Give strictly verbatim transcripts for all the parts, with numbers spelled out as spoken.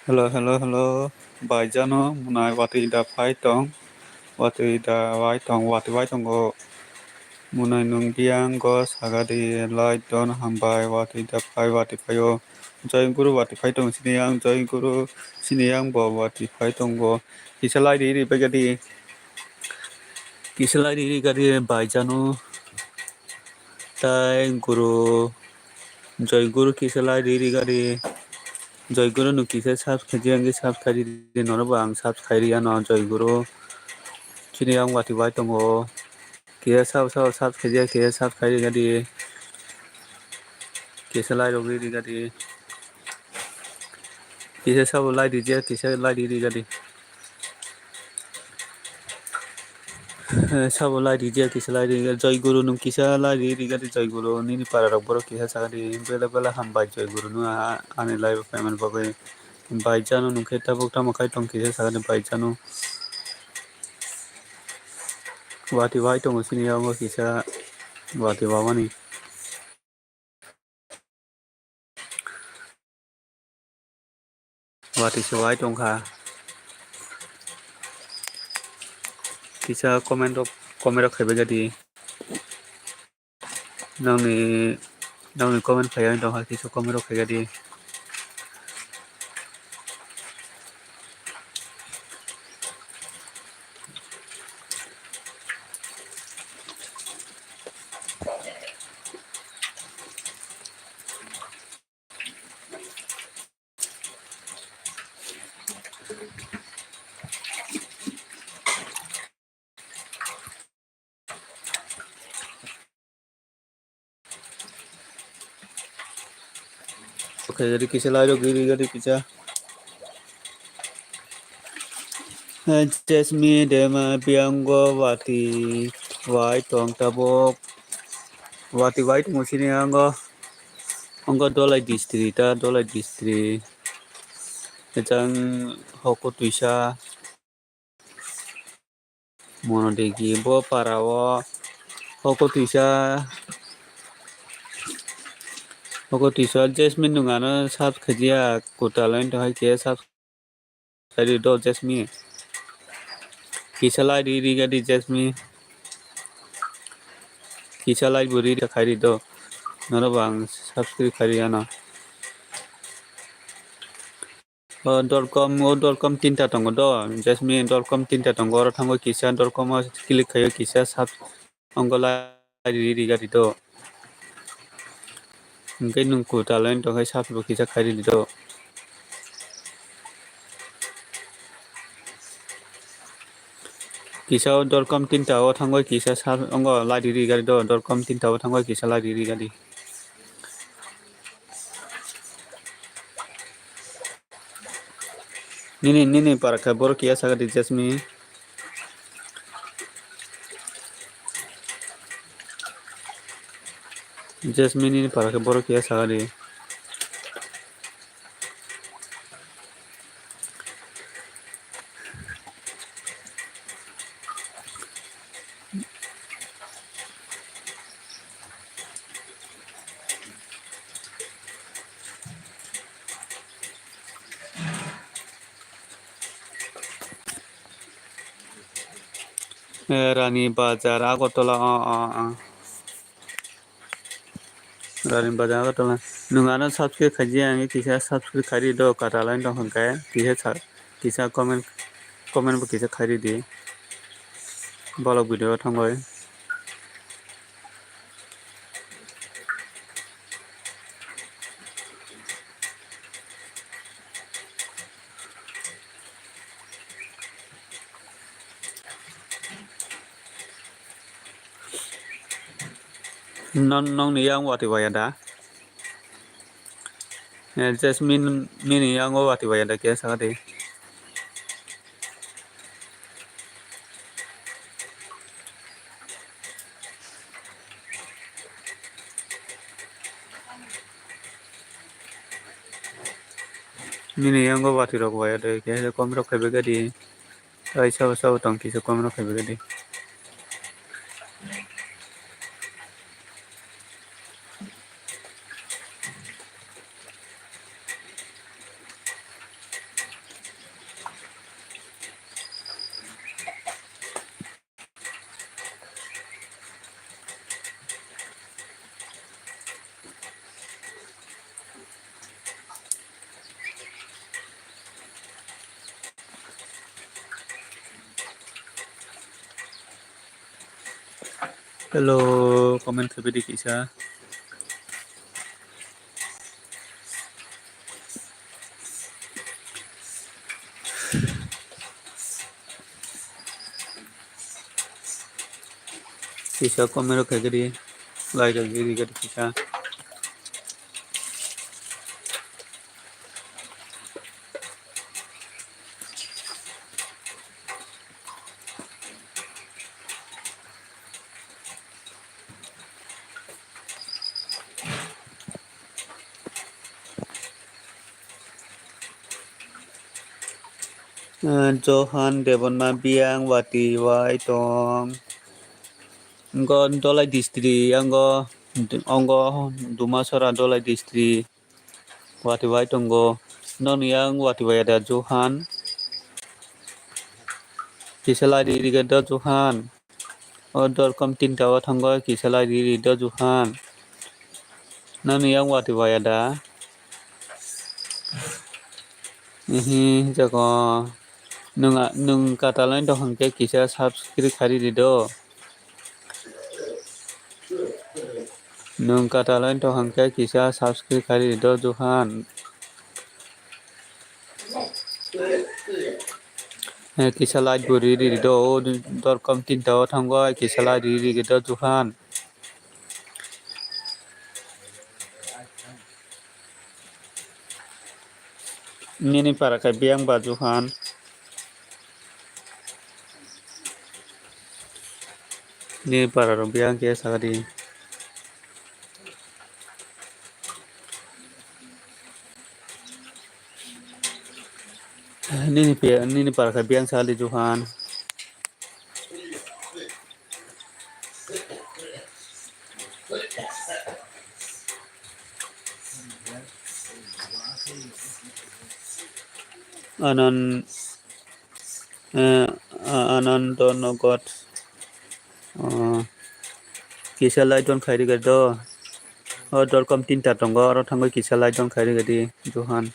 Hello, hello, hello. Baijano mwnai watwi da phai tong. Watwi da wai tong, watwi wai tongo. Mwnai nwng biyango sagadi light don hambai watwi da phai watwi phaio. Joy guru watwi phai tong sini yang, joy guru sini yang bo watwi phai tongo. Kisa light ri ri bagadi. Kisa light ri ri gadi baijano. Tai guru, joy guru kisa light ri ri gadi. Joy guru no kisa subscribe di, ang subscribe di, nono bo ang subscribe ri ano joy guru. Chini ang watwi bai tongo. Kisa sub, sub, subscribe di, kisa subscribe ri gadi. Kisa light ri ri gadi. Kisa sub light di, kisa light ri ri gadi. Eh, sabo lai rijak kisa lai rijak, Joy Guru nwng kisa lai ri rijak di, Joy Guru nini para rok borok kisa saka di, bela bela hambai Joy Guru no a-, ani live payment bagwi. Bai jano nwng khe tabuk tamo khai tong kisa saka di bai jano. Wati wai tongo sini yango kisa wati wawani. Watwi se wai tongkha. Kisa comment rok, comment rok khaibai jadi. Nangni, nangni comment khaiya tongkha, kisa comment rok khaiya di. Okay, jadi kisa lai rok giri giri kisa. Jasmine dema biyango wati wai tong tabok. Wati wai tong sini ango. Ango Dolai district ta, Dolai district. Ejang hoko tuisa. Mono degi bo para o hoko tuisa, hoko tuisa Jasmine nwng ano subscribe khaijak, kwtal ani tongkha khe subscribe khaidi do Jasmine. Kisa lai ri ri gadi Jasmine. Kisa lai bo ri ri khairi do. Nono bo ang subscribe khairi ano. O dot com, o dot com tinta tongo do, Jasmine dot com tinta tongo, oro thango kisa dot com o click khaio kisa sub ongo lai ri ri gari do. Hingke nwng kwtal line tongkhe sub bo kisa khairi do. Kisa o dot com tinta o thango kisa sub ongo lai ri ri gari do, dot com tinta o thango kisa lai ri ri gari. Nini, nini para khe borok kiya saka di Jasmine. Jasmine nini para khe borok kiya saka di. Eh, Rani Bazar, Agartala, ah, ah, ah. Raring Bajar Agartala. Nwng ano subscribe khaijak, ang kisa subscribe khairi do, kata line tong hwnkhe kisa sa-, kisa comment, comment bo kisa khairi di. Bolok video thangoi. Non, nongni yang watwi waya da? Eh, Jasmine, nini yang watwi waya da khe sakha di. Nini yango watwi rok waya de, khe kom rok khe begadi. Tai sabo sabo tong kisa kom rok khe begadi. Hello, comment khaibidi kisa. Kisa comment rok khaikhe di, like rok di, di kisa. Ah, Johan Debonma biyang watwi wai tong. Ngo Dolai district, ango, ongo Dumasora Dolai district. Watwi wai tongo. Noni yang watwi wai da Johan. Kisa lai di, di do Johan. O dorkom tinta o thango kisa lai di, di do Johan. Nani yang watwi waya da? Ihi, jago. Nung a-, nung katalai dohon ke kisa subscribe khari di do. Nung katalai dohon ke kisa subscribe khari di do Johan. Eh, kisa like bo ri ri do, o dorkom tinta o thango, kisa like ri ri do Johan. Nini para khe biyang ba Johan. Nini para rok biyang khe sakadi. Nini pe-, nini para khe biyang sali Johan. Anan, eh, a-, Anando Nogot. Oh, kisa lai don khairi ga do. O dorkom tinta tongo, oro thangwi kisa lai don khairi ga di, Johan.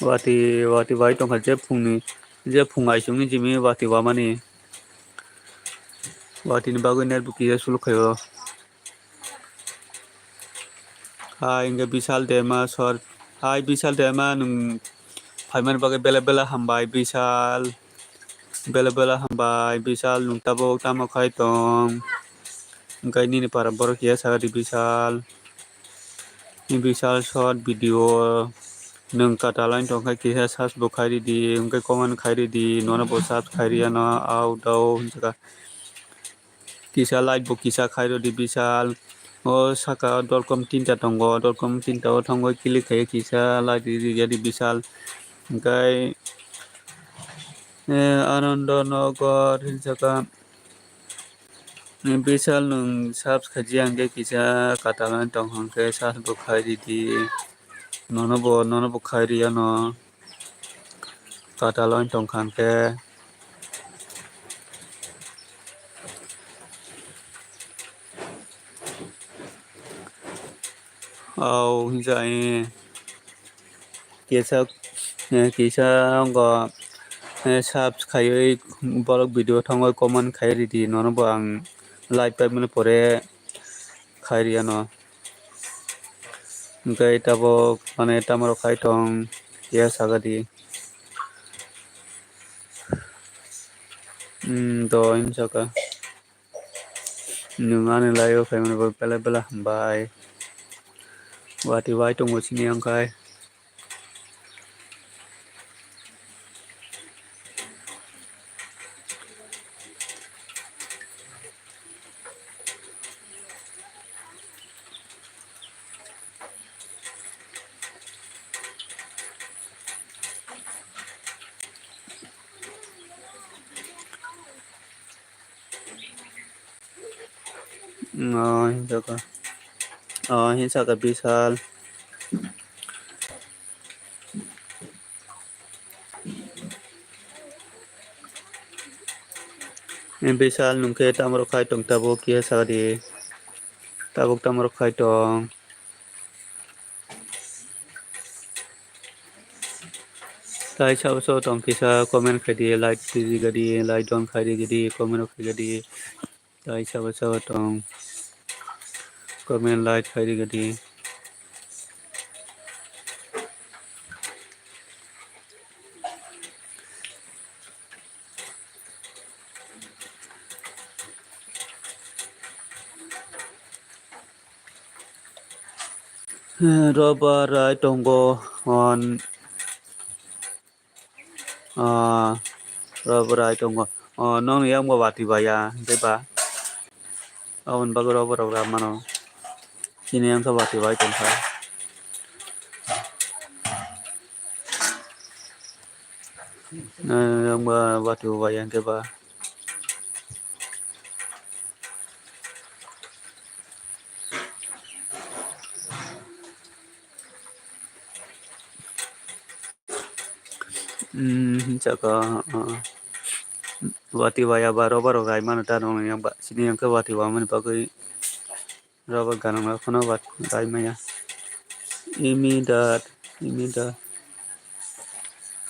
Watwi, watwi bai tongkha je phungni, je phung aisukni jimi watwi wamani. Watwini bagwi net bo kisa suluk khaio. Hai, hingke Bishal Dema sor. Hai, Bishal Dema, nwng phaimani bagwi belai belai hambai, Bishal. Belai belai hambai, Bishal, nwng tabuk tamo khai tong? Hingke nini para borok ya sakadi, Bishal. Ni Bishal short video. Nwng katalai tongkha kisa search bo khai ridi, hingke comment khai ridi, nono bo search khai riyano, au dau, hwnjaka. Kisa like bo kisa khai rodi Bishal. O saka o dorkom tinta tongo, dorkom tinta o thango click khai kisa like ri ri ya di Bishal. Hingkai, eh, Anando Nagar hwnjaka. Bishal nwng search khaji hingke kisa katalai tong hingke search bo khai ridi. Nono bo, nono bo khai riyano. Katalai tong kha hingke. Au, hinsa, eh, kisa, eh, kisa wngkha, eh, subs khaiwi borok video thangwi comment khai ridi, nono bo ang like paimani pore khai riyano. Hwnkhe tabuk mane tamo rok khai tong, ya sagadi. Hmm, to hinsa kha. Nwng ani live o phaimani bagwi belai belai hambai. Watwi bai tongo chini wngkhai. Oh, hinsa kha. Oh, hinsa kha Bishal. Eh, Bishal, nwng khe tamo rok khai tong tabuk, kisa sa di. Tabuk tamo rok khai tong. Tai sabo sabo tong kisa comment khai di, like di gadi, like don khai di gadi, comment rok khai gadi. Tai sabo sabo tong comment like khai di gadi. Robar rai tongo on. Ah, robar rai tongo. Oh, nong yang bo bati baya, hingke ba. Aboni bagwi robar rok ram mano. Chini yang khe bati bai tongkha. Eh, yang ba bati bo baya hingke ba. Hmm, hinsa kha, ah, watwi waya ba robar rok rai mano ta nong yang ba, sini yang khe watwi wamani bagwi robar ganang rok phano wat rai maya. Imi dar, imi dar,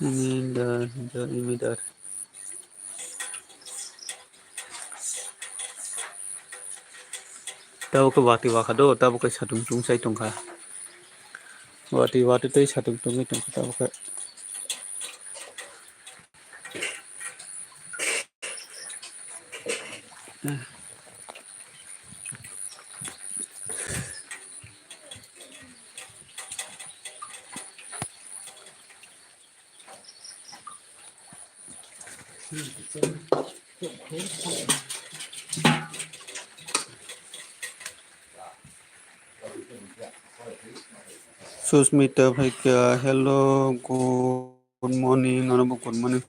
imi dar, imi dar. Tabuk khe watwi wakha do, tabuk khe satung chungsai tongkha. Watwi watwi tei satung chungwi tongkha tabuk khe. Susmita phaikha, hello, good morning, nono bo good morning.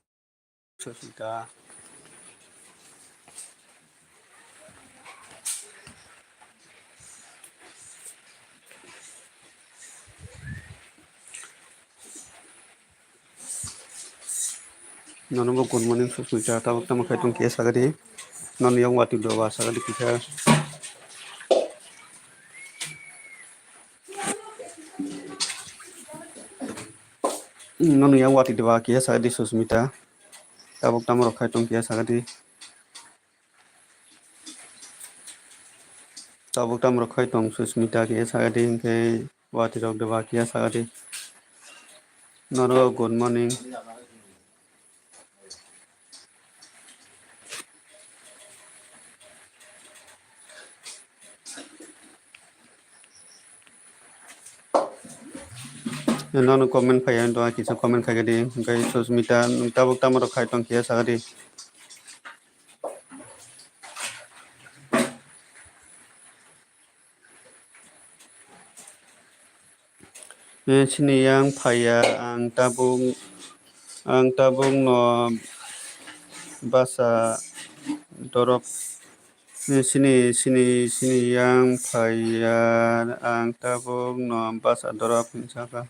Sosita. Nono bo good morning, Susmita. Tabuk tamo khai tong khe sagadi. Nono yang watwi doba sagadi kisa. Nono yang watwi doba kisa sagadi, Susmita. Tabuk tamo rok khai tong khe sagadi. Tabuk tamo rok khai tong Susmita khe sagadi hingkhe watwi rok doba khe sagadi. Noro good morning. Nono comment phai ang tong kisa comment khai di hingkhe Susmita nwng tabuk tamo rok khai tong khe sagadi. Eh, sini yang phaiya, ang tabuk, ang tabuk no basa dorop. Eh, sini, sini, sini yang phaiya, ang tabuk no basa dorop hinsa kha.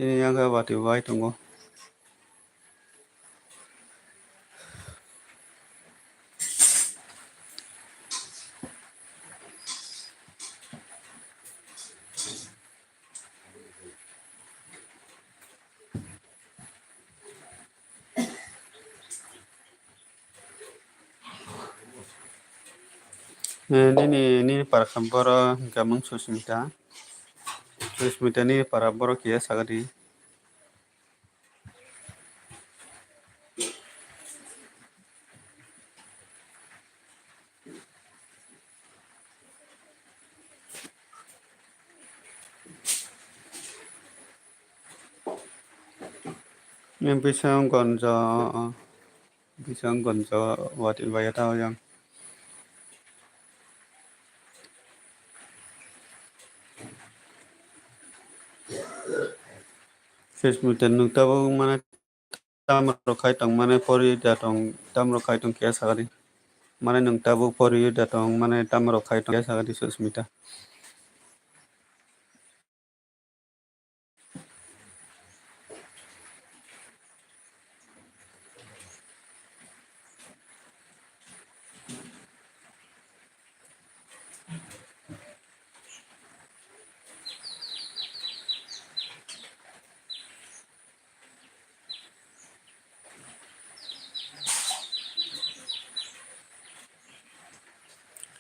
Sini yang kha bati bai tongo. Eh, nini, nini para kha boro hwnkha mung Susmita. Susmita nini para boro kiya sagadi. Yang bisa gonjo, bisa gonjo, wati baya tau yang. Facebook te nuk tabuk mana tamo rok khai tong mane pori da tong tamo rok khai tong khe sagadi. Mane nuk tabuk pori da tong mane tamo rok khai tong khe sagadi Susmita.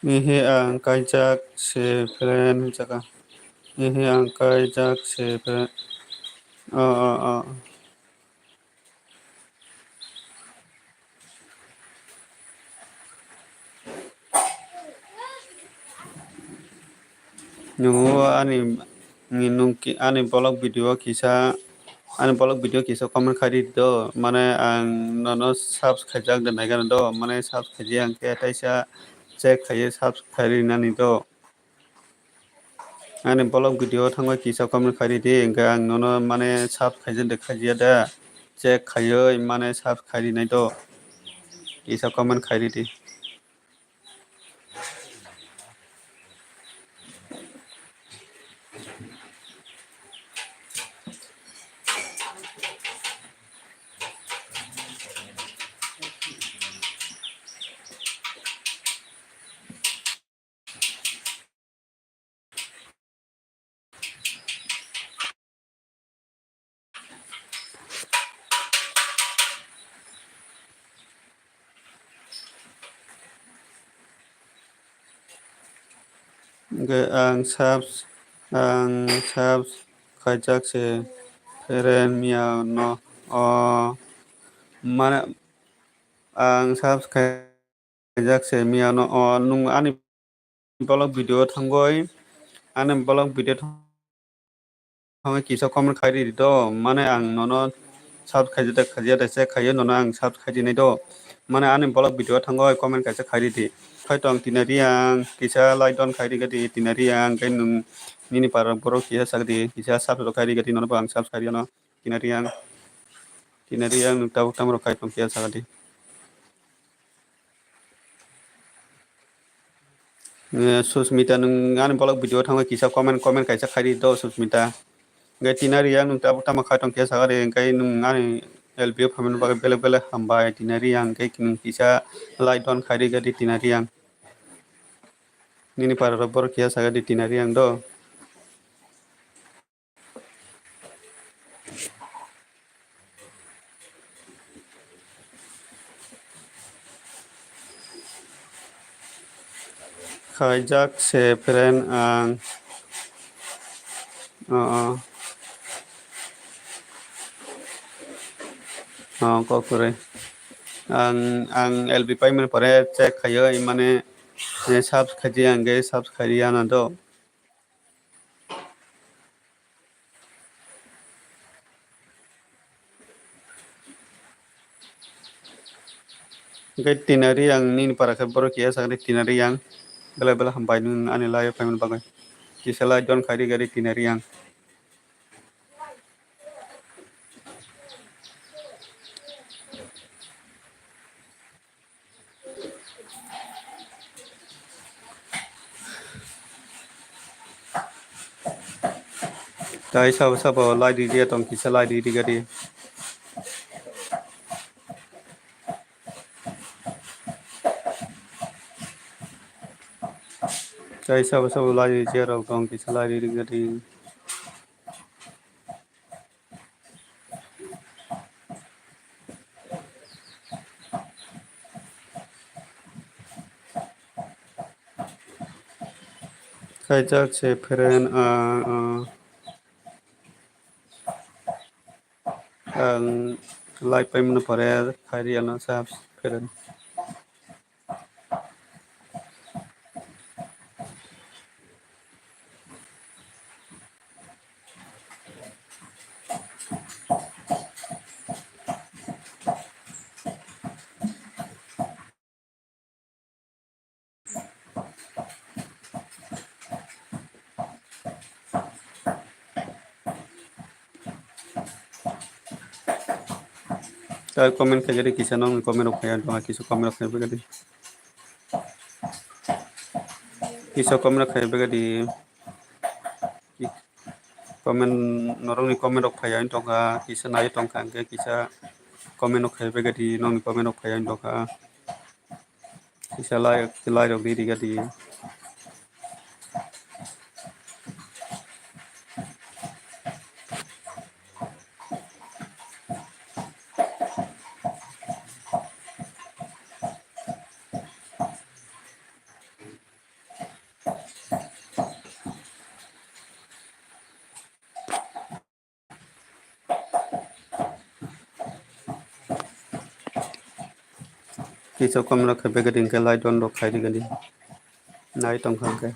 Ehe ang kaijak se friend jaka. Ehe ang kaijak se friend. O, o, o. Nungo ani, ni nung ki-, ani vlog video kisa, ani vlog video kisa comment khai di do, mane ang nono subscribe jak de naigana do, mane subscribe je ang khe taisa check khaiye subscribe rinani do. Ani vlog video thangwi kisa comment khai di, hwnkhe ang nono mane subscribe de khaiya da, check khaiwi mane subscribe rinai do, kisa comment khai di. Hwnkhe ang subs-, ang subs khaijak se friend miya no, o, mane ang subs khai-, khaijak se miya no, o, nung ani vlog video thangwi, ani vlog video thangwi kisa comment khai di do, mane ang nono subscribe khaijak, khaijak da check khaiyo, nono ang subscribe khaijinai do, mane ani vlog video thangwi comment kaisa khai di. Khai tong Tina Reang, kisa like don khai di gadi Tina Reang, kai nung nini para borok kisa sak di, kisa subscribe khai di gadi, nono bo ang subscribe khai di ano Tina Reang, Tina Reang nung tabuk tamo rok khai tong kisa sak di. Eh, Susmita, nung ani vlog video thangwi kisa comment, comment kaisa khai di do, Susmita. Hwnkhe Tina Reang nung tabuk tamo khai tong khe sakha de, hwnkhe nung ani L B O phaimani bagwi belek belek hambai, Tina Reang, hwnkhe nung kisa like don khai di gadi Tina Reang. Nini para rok borok kisa sakha di Tina Reang do. Khaijak se friend ang. O, o. O, kok kwrwi. Ang, ang L B paimani pore check khaio, mane, eh, subs khaidi ang, subs khaidi ano do. Hwnkhe Tina Reang nini para khe borok kisa sakha di Tina Reang. Belai belai hambai nung ani live phaimani bagwi. Kisa like don khai di gadi Tina Reang. Tai sabo sabo like ridi tong kisa like ridi gadi. Tai sabo sabo like ridi rok tong kisa like ridi gadi. Khaijak se friend, ah, ah. Ang live paimano pore khairi ano sa friend. Ta comment khaigadi kisa nokni comment rok phaiya tongkha, kisa comment rok khaibagadi. Kisa comment rok khaibagadi. Comment, norokni comment rok phaiya tongkha, kisa nai tongkha, hwnkhe kisa comment rok khaibagadi, nokni comment rok phaiya tongkha. Kisa like, like rok di, di, di. Kisa comment rok khaibagadi hwnkhe like don rok khairigadi. Nai tongkha hwnkhe.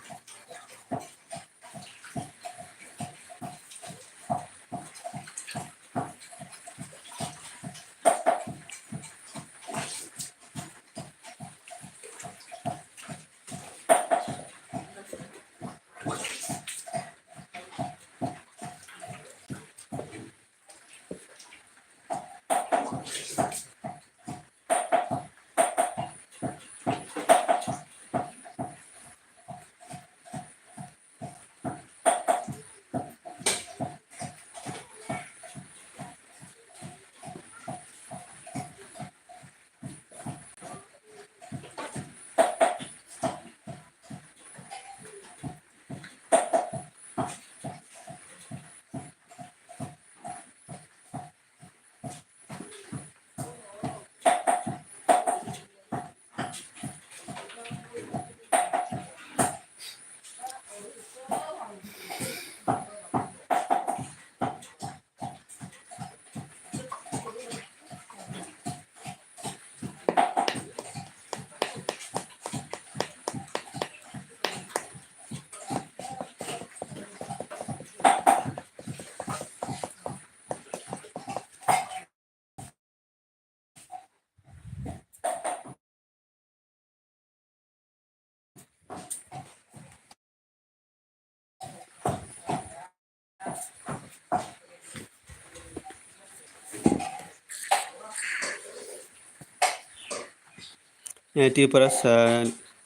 Eh, Tiprasa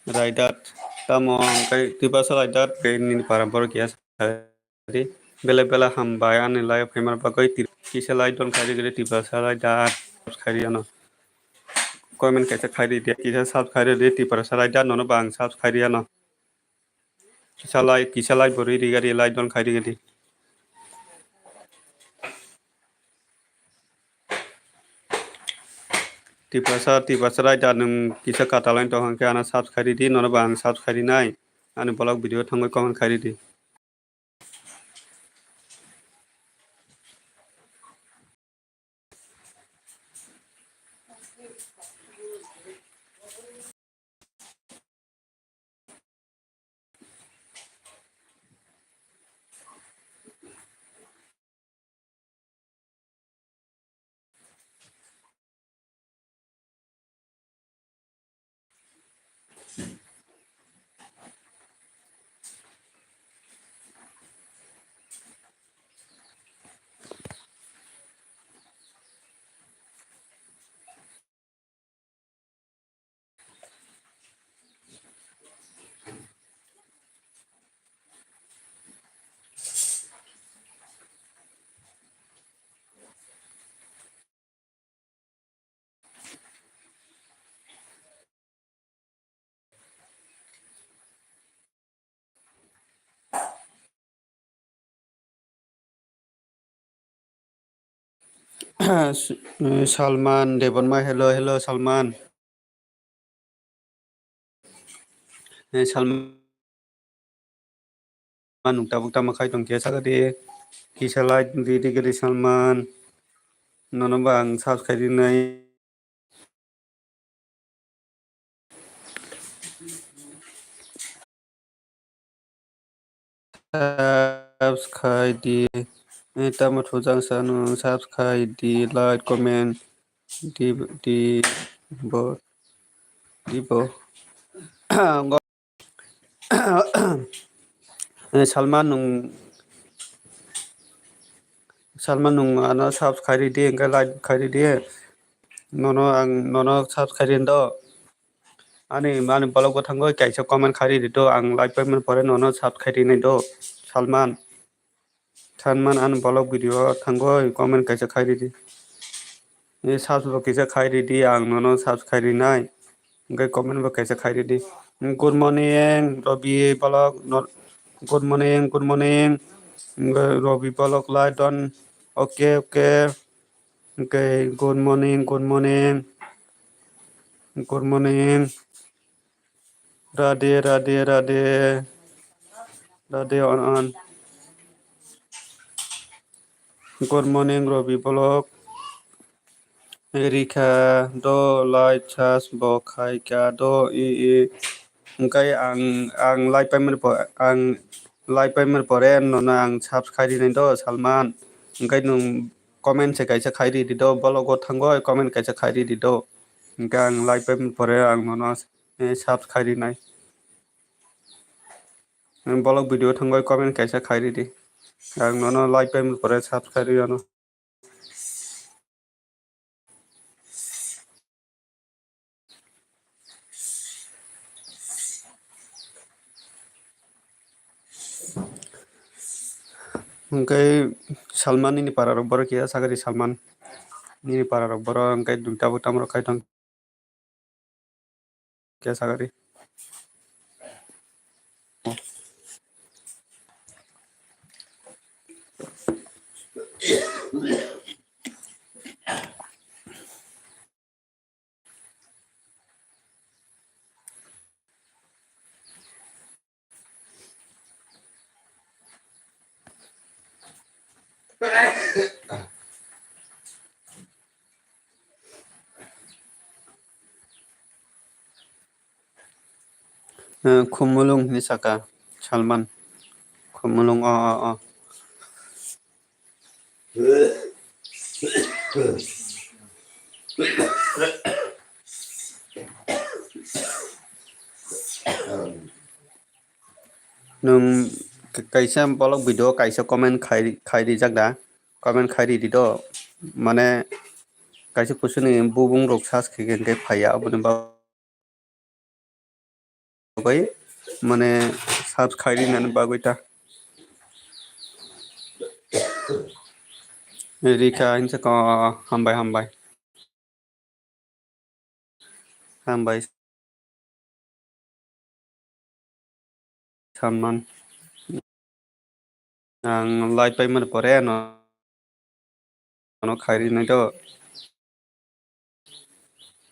Raidat, tamo hwnkhe Tiprasa Raidat, khe nini para borok ya sa di. Belai belai hambai ani live phaima bagwi ti-, kisa like don khairi gede Tiprasa Raidat khairi ano. Comment kaisa khairi di, kisa sub khairi di Tiprasa Raidat nono bang sub khairi ano. Kisa like, kisa like bo rwi rigadi, like don khai rigadi. Tiprasa, Tiprasa raida nwng kisa katalai tong hwnkhe ano subscribe ridi, nono bo ang subscribe rinai, ani vlog video thangwi comment khai ridi. Salman Debbarma, hello, hello, Salman. Eh, Salman. Salman nwng tabuk tamo khai tong khe sakadi. Kisa like di di gede Salman. Nono ba ang subscribe rinai. Subscribe di. Eh, tamo thujang sano subscribe di, like, comment di, di bo, di bo. Eh, Salman nwng, Salman nwng ano subscribe di, hwnkhe like khai di. Nono ang, nono subscribe di do. Ani, ani vlog bo thangwi kaisa comment khai ridi do, ang live paimani pore nono subscribe rinai do, Salman. Salman ani vlog video thangwi comment kaisa khai ridi. Ni subs bo kaisa khai ridi, ang nono subscribe rinai. Hwnkhe comment bo kaisa khai ridi. Good morning, Robi vlog, no-, good morning, good morning. Hwnkhe Robi vlog like don. Okay, okay. Okay, good morning, good morning. Good morning. Radhe, radhe, radhe. Radhe on on. Good morning, Robi vlog. Rikha do live search bo khai ka do i i. Hwnkhe ang, ang live paimani po-, ang live paimani pore nono ang subscribe rinai do, Salman. Hwnkhe nwng comment se kaisa khai ridi do, vlog o thangwi comment kaisa khai ridi do. Hwnkhe ang live paimani pore ang nono, eh, subscribe rinai. Vlog video thangwi comment kaisa khai ridi. Ang nono live paimani pore subscribe rinai. Hwnkhe Salman nini para rok borok ya sagari Salman nini para rok borok hwnkhe duita bo tamo rok khai tong. Khe sagari. Eh, Khumulwng hinwi saka Salman. Khumulwng, o, o, o. Nwng kaisa bolok video kaisa comment khai, khai rijak da, comment khai ridi do, mane kaisa kusuni bubung rok search khe khe phaiya, aboni bagwi bagwi, mane, subscribe rinani bagwi ta. Rika hinsa ko, hambai, hambai. Hambai. Salman. Ang live paimani pore ano, ano khairi nai do.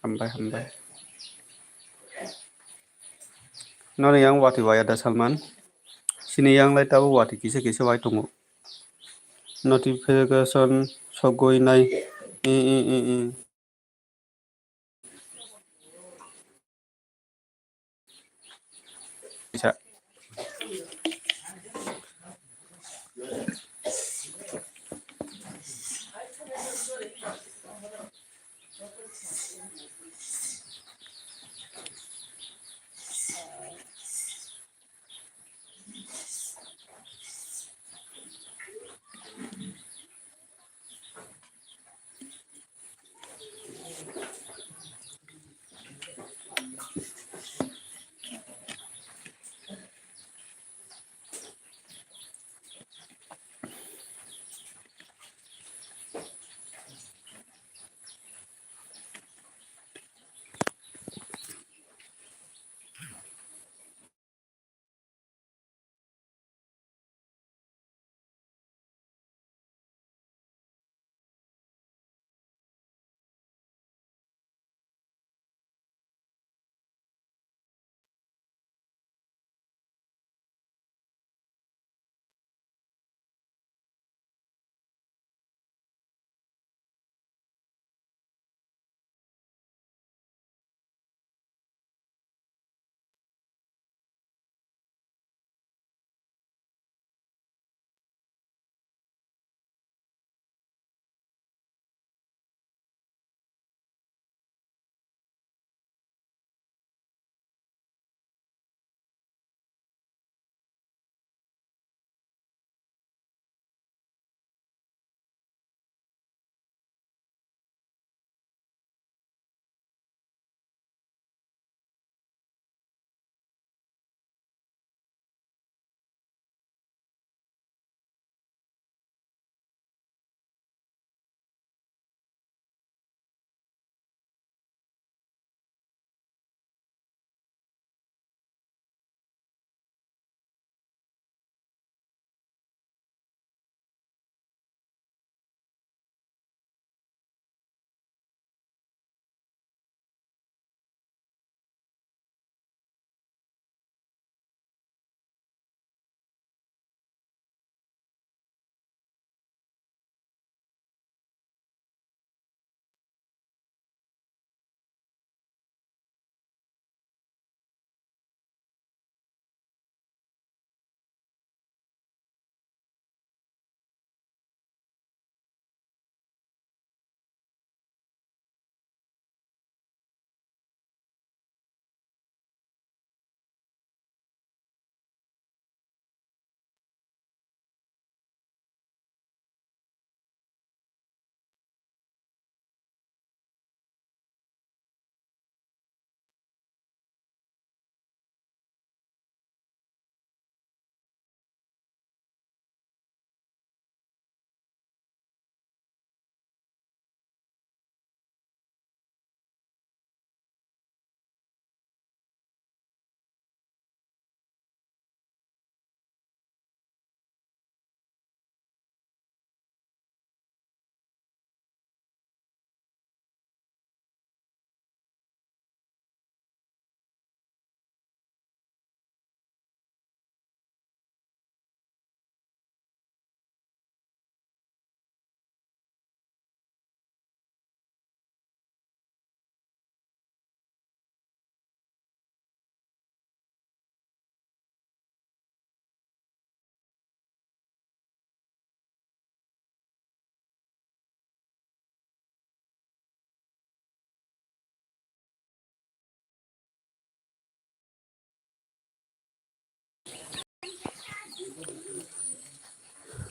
Hambai, hambai. Noni yang watwi waya da Salman? Sini yang lai tabo watwi kisa kisa wai tongo. Notification sogwi nai. I, i, i, i. Kisa.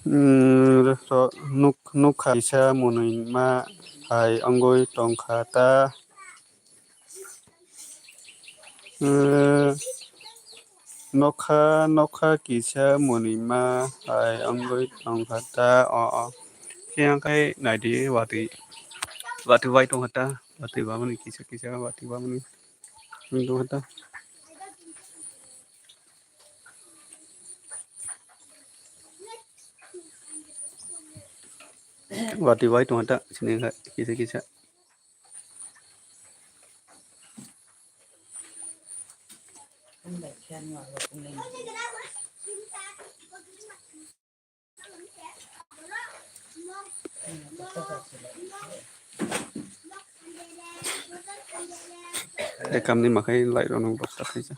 Hmm, so nuk-, nukha kisa mwnwi ma hai wngwi tongkha ta. Hmm, nokha, nokha kisa mwnwi ma hai wngwi tongkha ta. O, o. Phiya khai naidi watwi, watwi bai tongkha ta. Watwi bamani kisa, kisa watwi bamani wngwi tongkha ta. Watwi bai tongkha ta, sini kha kisa kisa. Ekamni makhai light rok no bosta khaisa.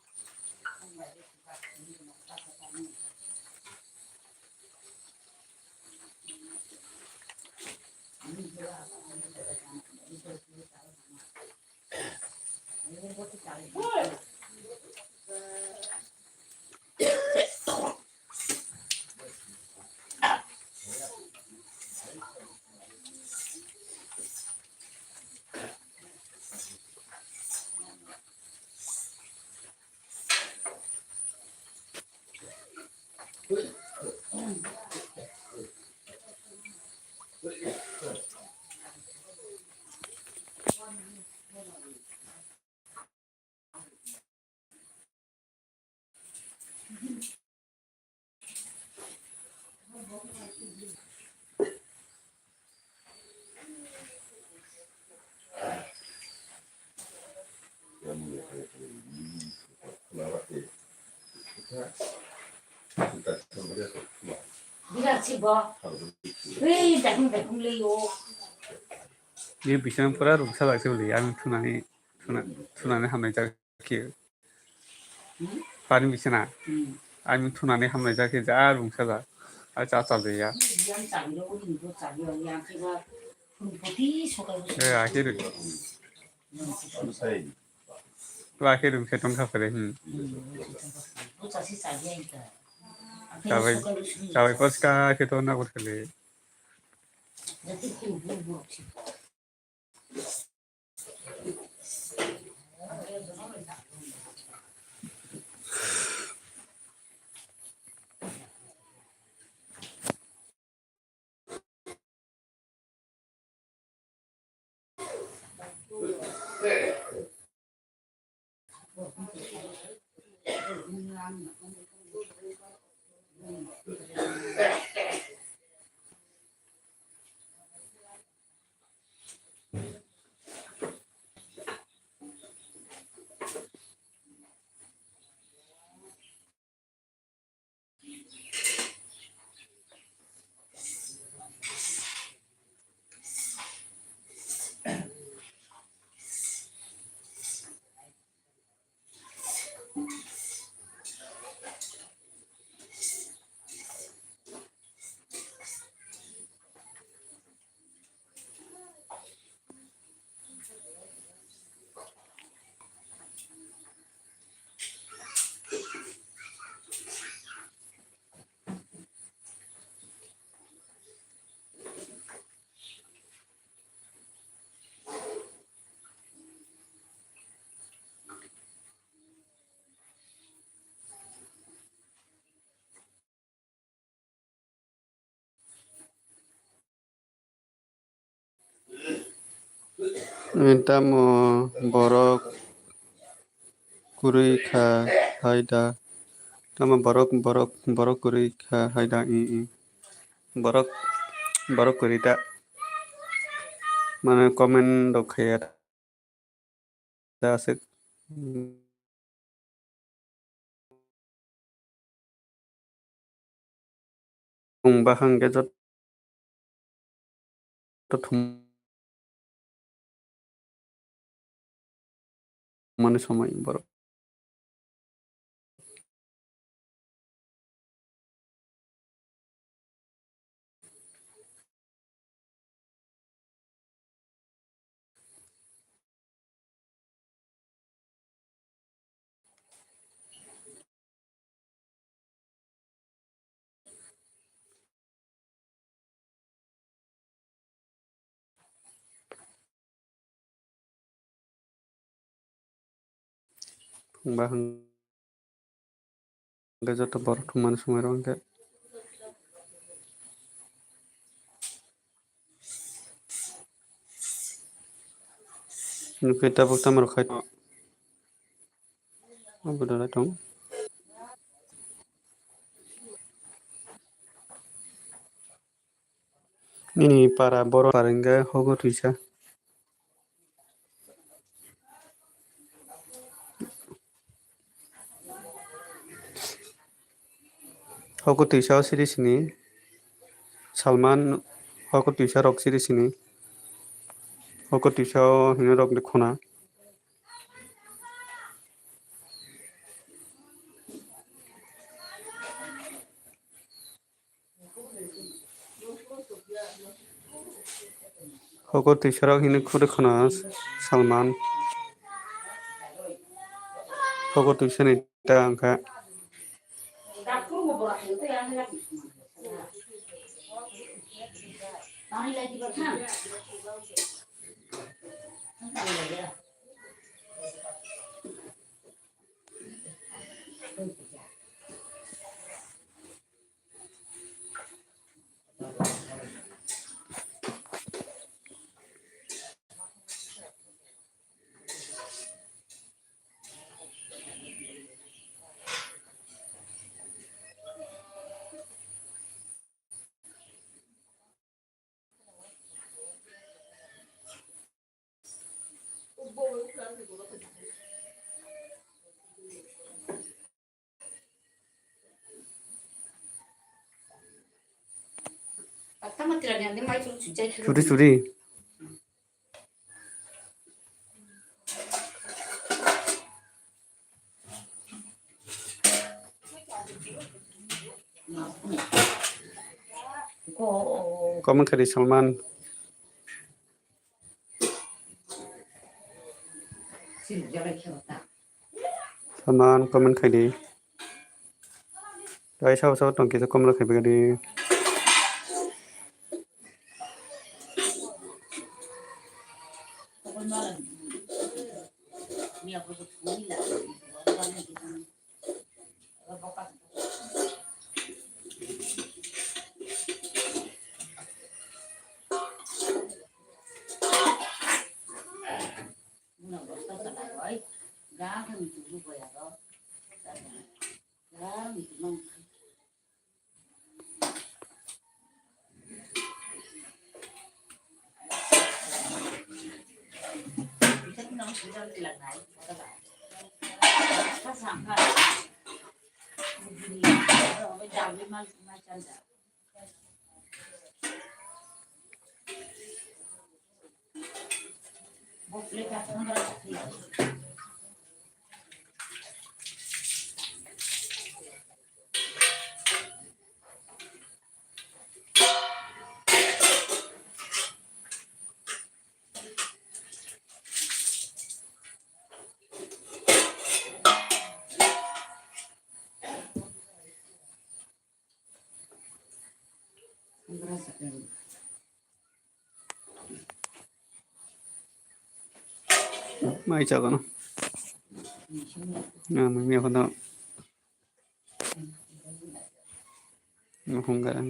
Ni bising pura rungsa lak se bwlwi, ang thunani, thuna-, thunani hamnai jak khe. Pani bising na. Ang thunani hamnai jak khe, ja rungsa jak. Ai cha cha ya. Eh, akhir. Wa khe rung khe tong kha phre, hmm. Chabai, chabai poska khe to na khe le. Tamo borok kwrwi kha hai da? Tamo borok, borok, borok kwrwi kha hai da? I, i. Borok, borok kwrwi ta. Mane comment rok khaiya ta aswk. Chwng bahai hwnkhe joto thum-, mani somoi borok. Wngba hwnkhe joto borok thumani swmai rok hwnkhe. Nukhe tabuk tamo rok khai tong. Abo dalai tong. Nini para borok para hwnkhe hogo twisa. Hogo twisa o siri sini. Salman hogo twisa rok siri sini. Hogo twisa o hino rok ni khuna. Hogo twisarok hini khuri khuna Salman. Hogo twisani ta wngkha. Churi churi. Comment khaidi Salman. Salman comment khaidi. Tei sabo sabo tong kisa comment khai bagadi. Mai chagano. Na, mai mi akhano. Hung garang.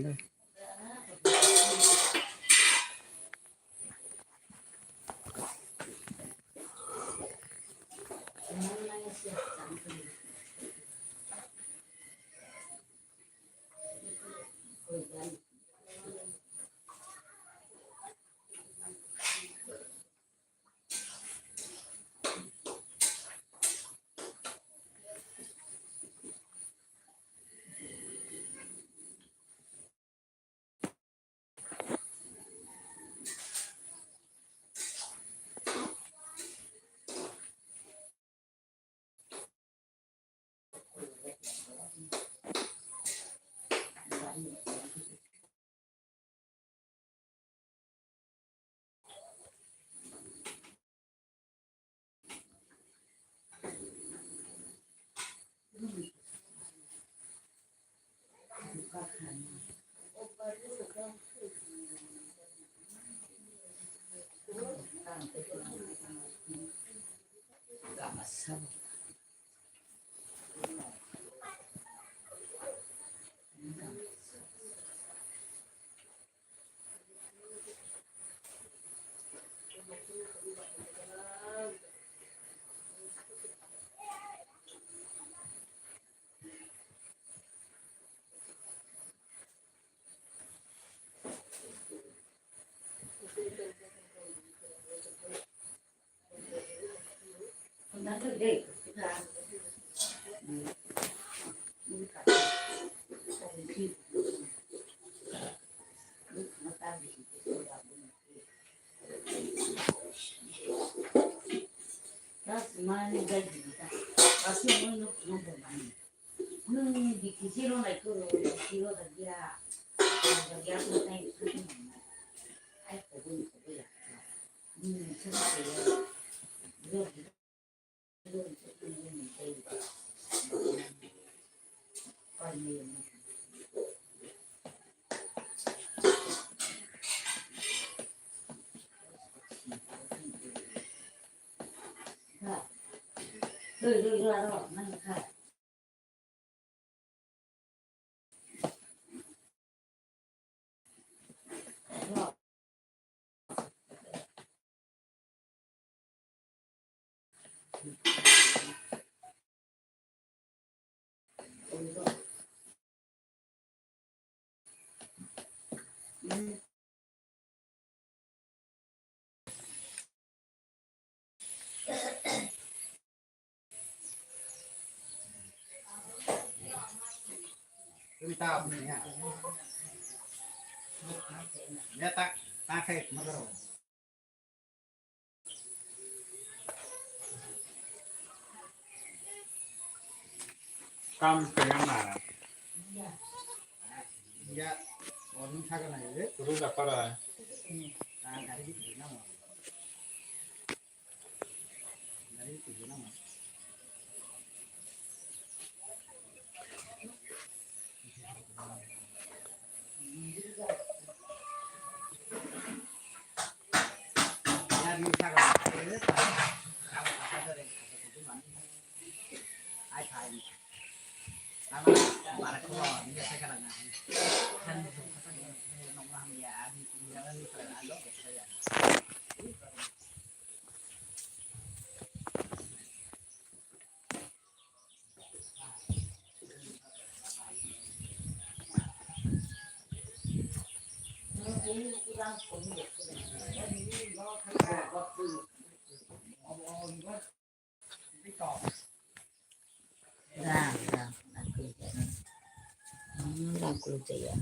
Tumi ta apni ya. Ya ta, ta khai magaro. Kam kaya mara. Ya, orang sana ya. Terus apa dah? Ah, dari di mana? Rang, rang, rang, hmm, rang kuluk jaya.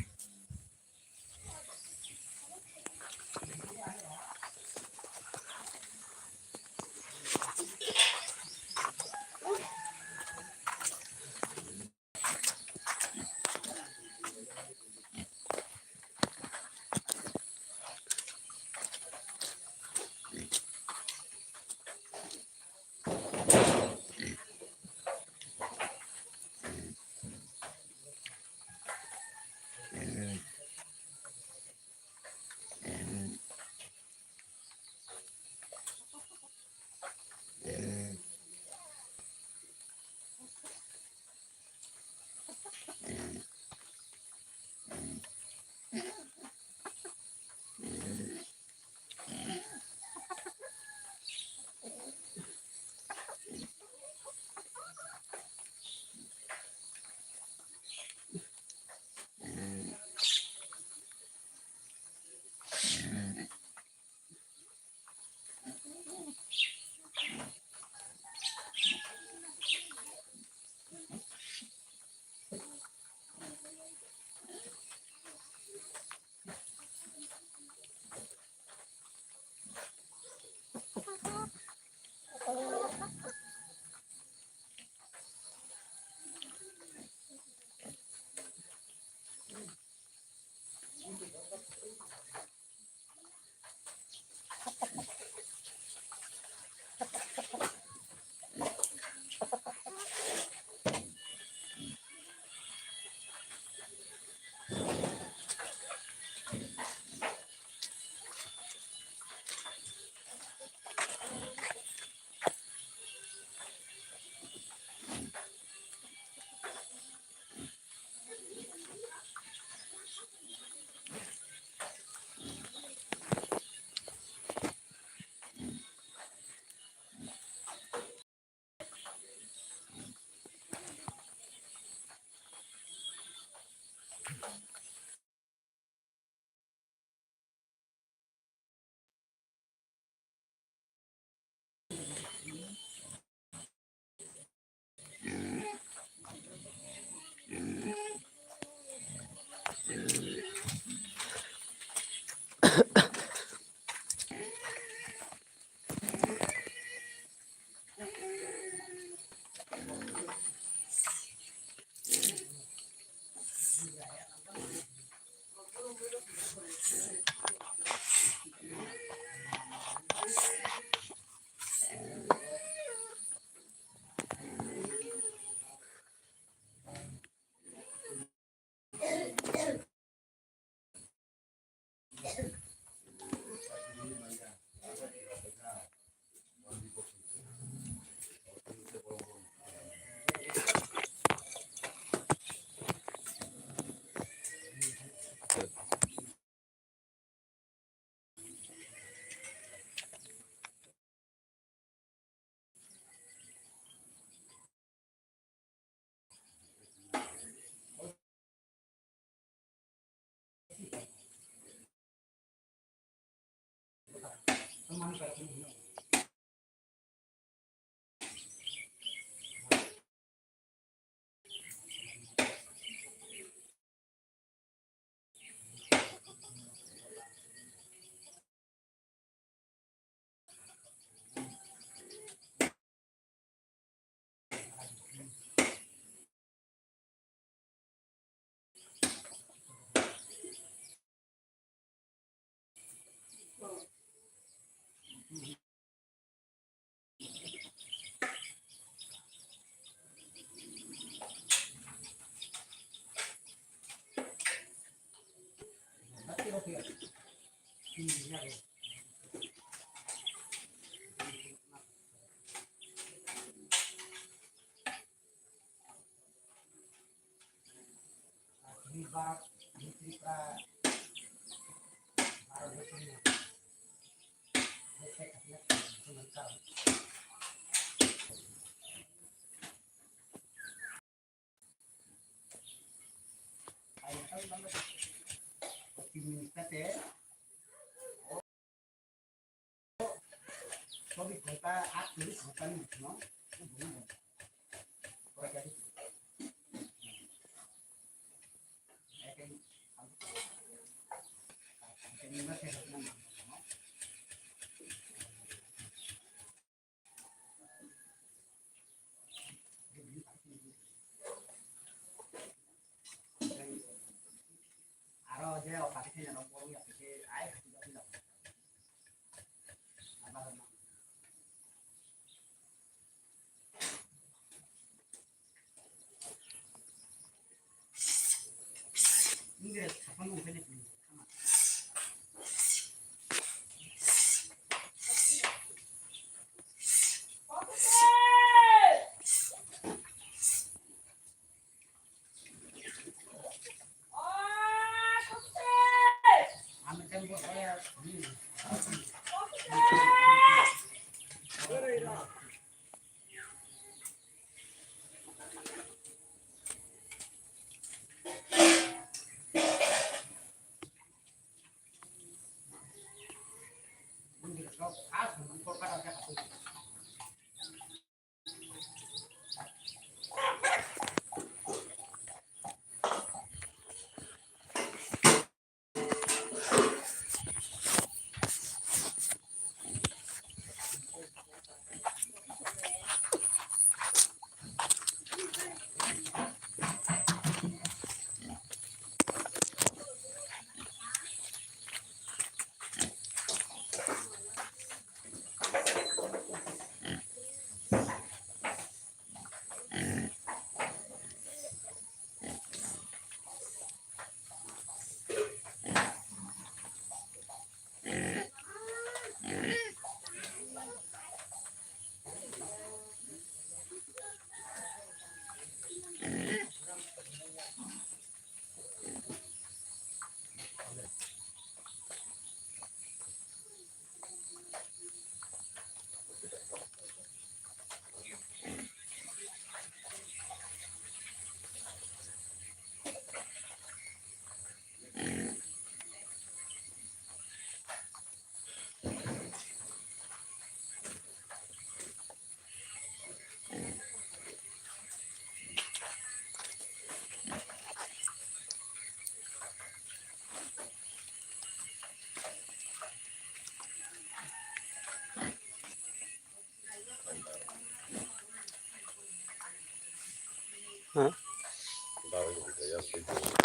Ha?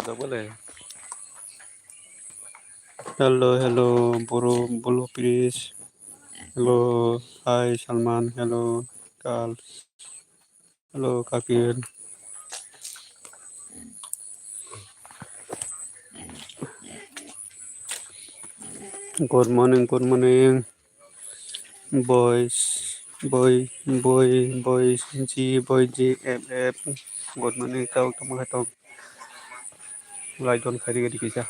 Double. Hello, hello, bro, bro, please. Hello, hi, Salman. Hello, Carl. Hello, Kapil. Good morning, good morning. Boys, boy, boy, boys, G, boy, G, F, F. Good morning, tamo khaitong. Lai don khairi gadi kisa.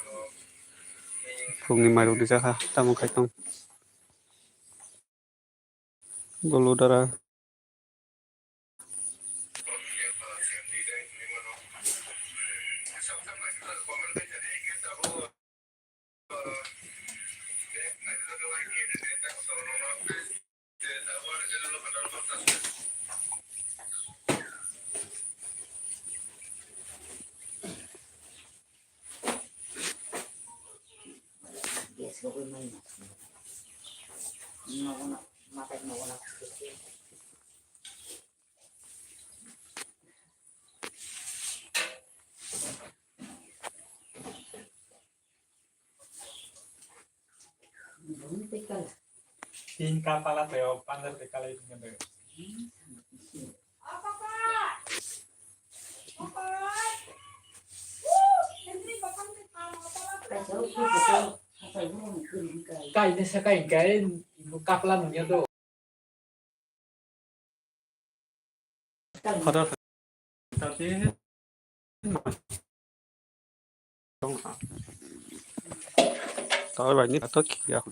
Phungni mairok disa kha, tamo khaitong. Golo dara. Tin ka pala teo panjar te kalai tinggal. Kaina sa kain kai, kapla nungya do. Khoda. Tawai bai ni to kiya.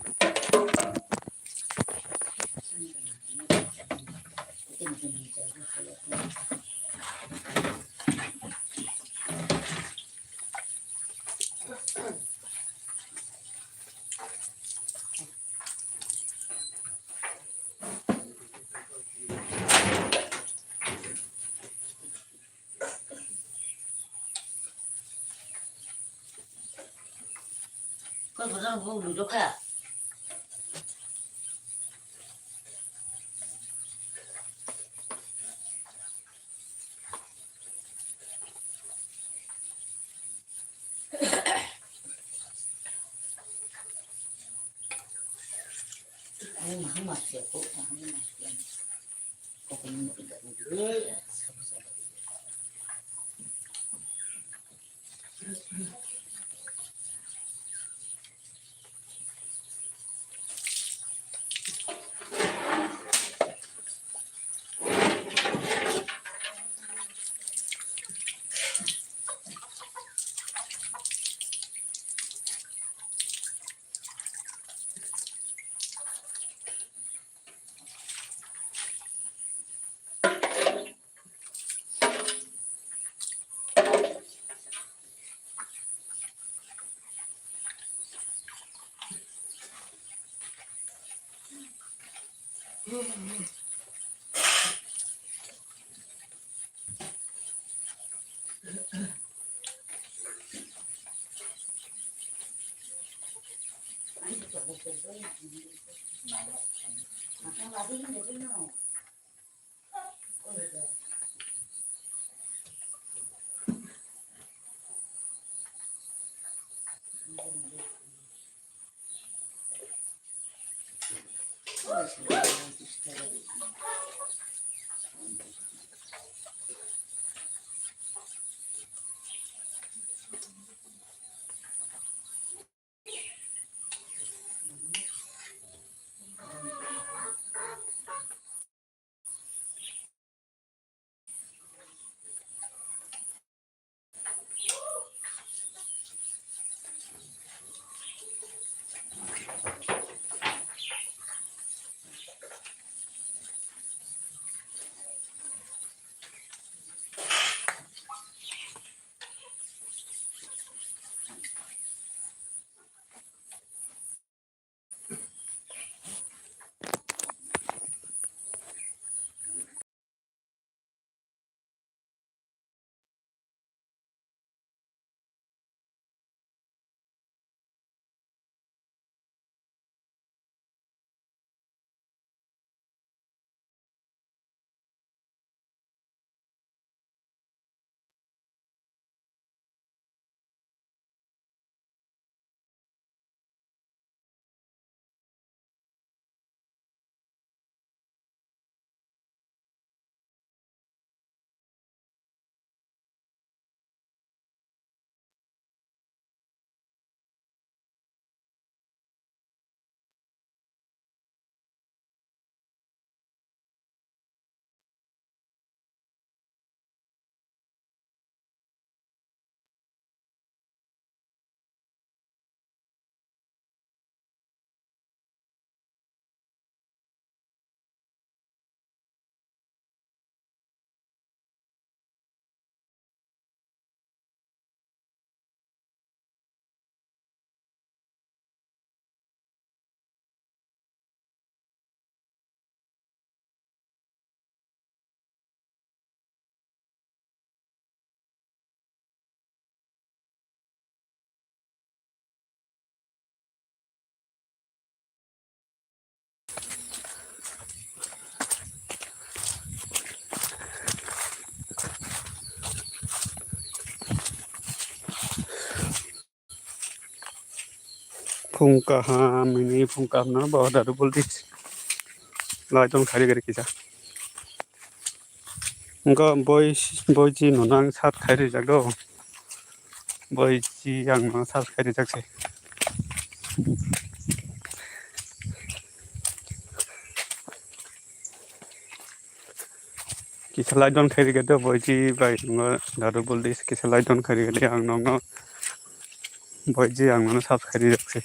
Kau kau kau duduk ya. Phung kaham, ini phung kaham na ba da double dis. Lai tong khari gari kisa. Engko boi, boi chi no nang sat khai rijak do. Boi chi ang no sat khai rijak se. Kisa like don khairikhe de boiji bai, nwng dadu buldi kisa like don khairikhe de, ang nokno boiji ang nono subscribe rwkse.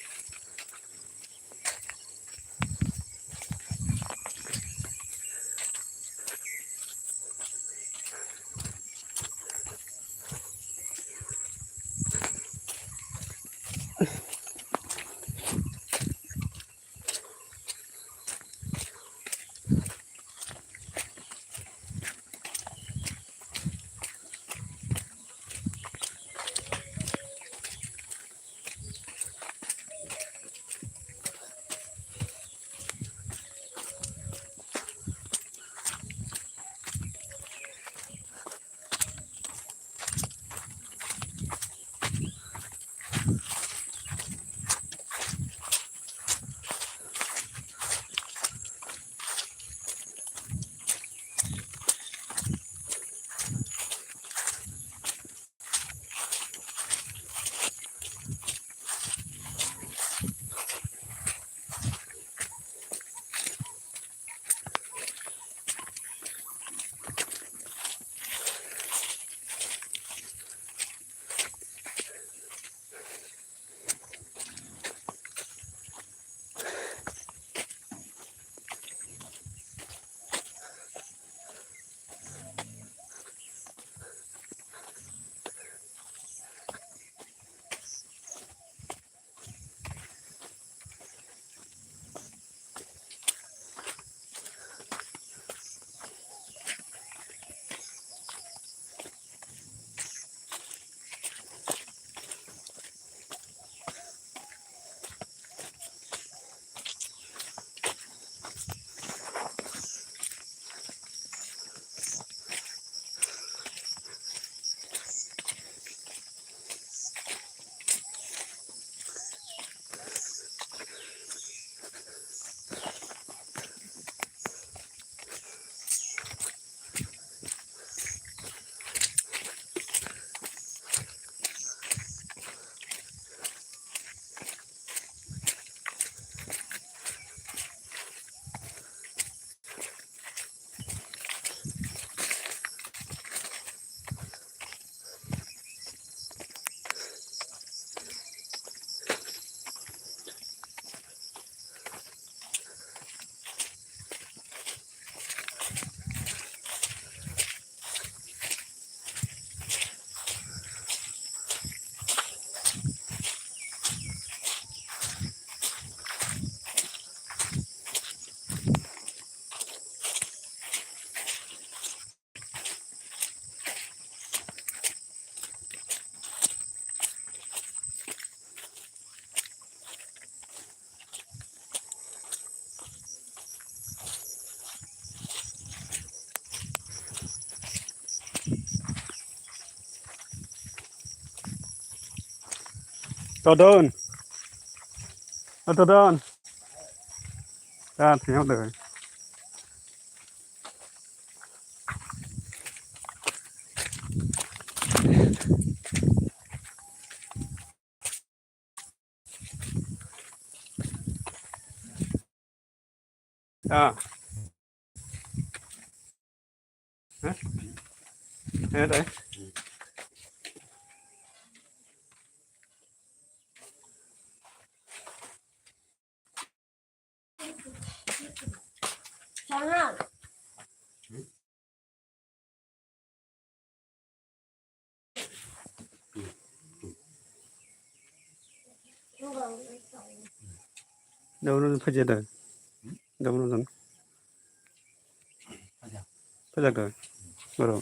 Todon. A todon. Ta thiyok de. Ah. Hah? Eh, dai. Dono phajak da. Dono don. Phajak da. Boro.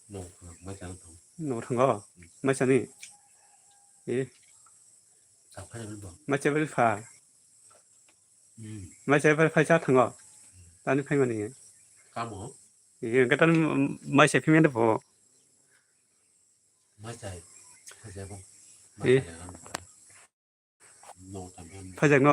No, mai chang thang. No thango. Mai chani. Eh. Mai chai bai pha. Hmm. Mai chai bai pha cha thango. Tani phai mani. Kamo? Eh, katan mai chai phimani bo. Mai chai. Phai chai bo. Eh. Mai chai lang. No, también. Phajak no.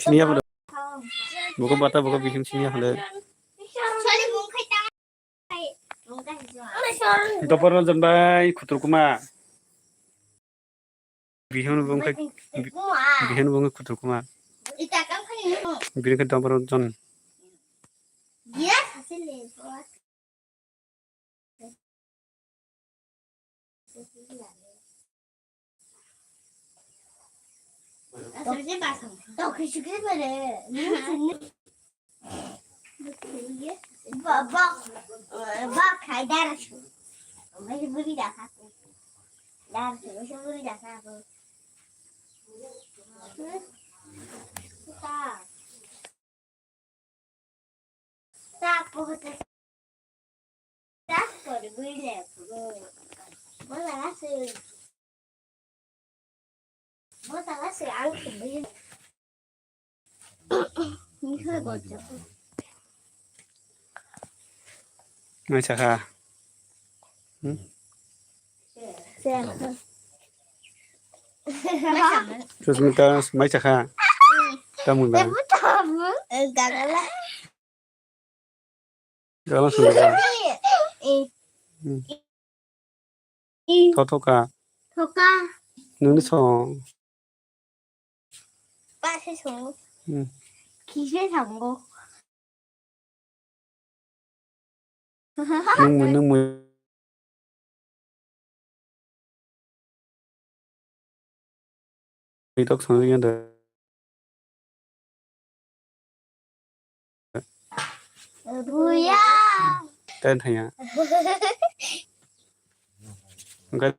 Siniya bodo. Buko bata, buko bihim siniya hole. Dopor jon bai khutur kuma. Bihim bungke, bihim bungke khutur kuma. Bini ke dopor jon. Mai sakha. Hmm? Susmita, mai sakha. Tamung dang. Gala sung ba. Hmm. Thotoka. Thoka. Nungni song. Ba se song. Hmm. Kise sango. Nung mui, nung mui. Tok song ya da. Buya. Ten thaya. Enggak.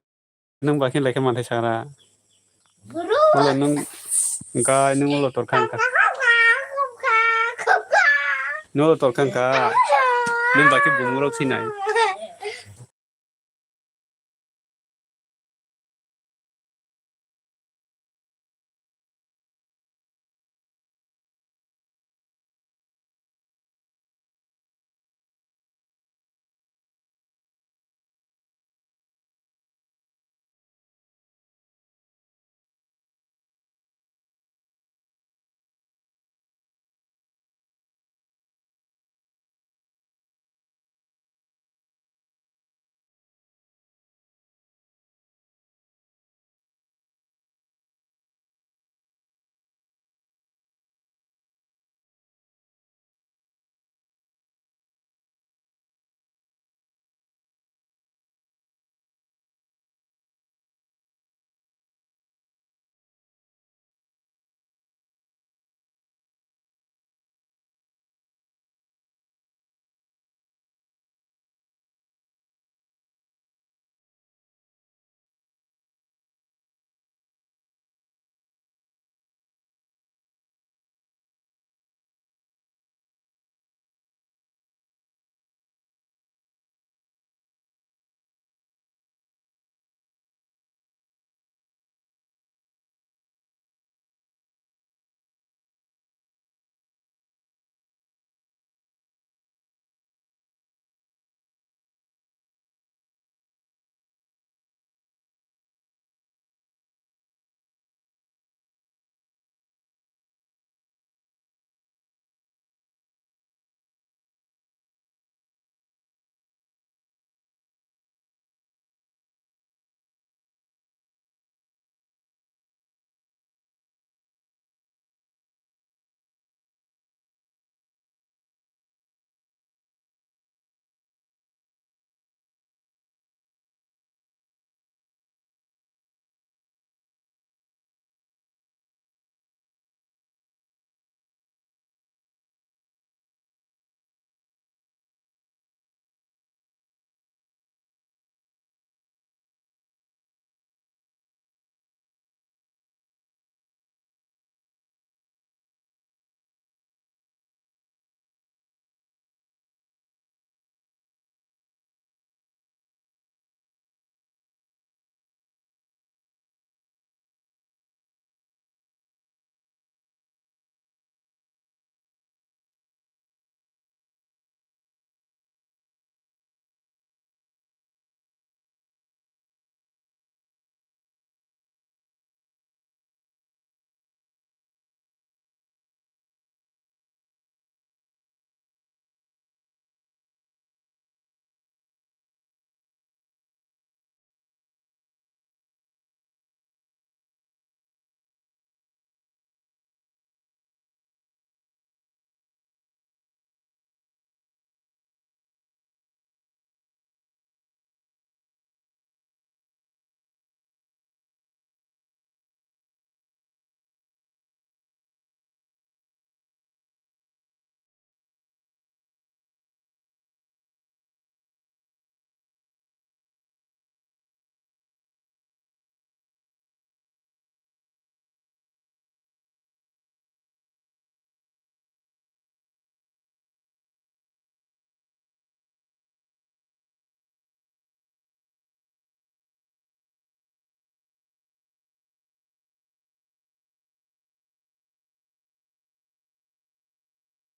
Nung ba khe lekha manthai sara. Guru. Wala nung, ga nung ulo tor kha wngkha. Nung ulo tor kha wngkha. Nung ba khe bumung rok sinai.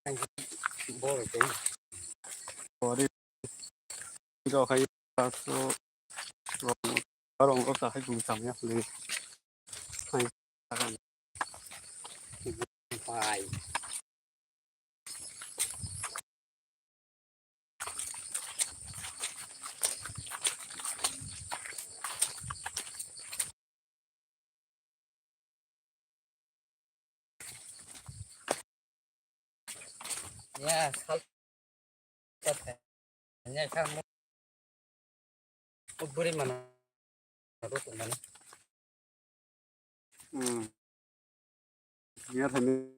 Bore. Rok hai paso rong rok ta hai bung samya le. Hai. Pai. Ya, sal. Ya, sal. Buri mana? Aku tuh mana? Hmm. Ya, tadi.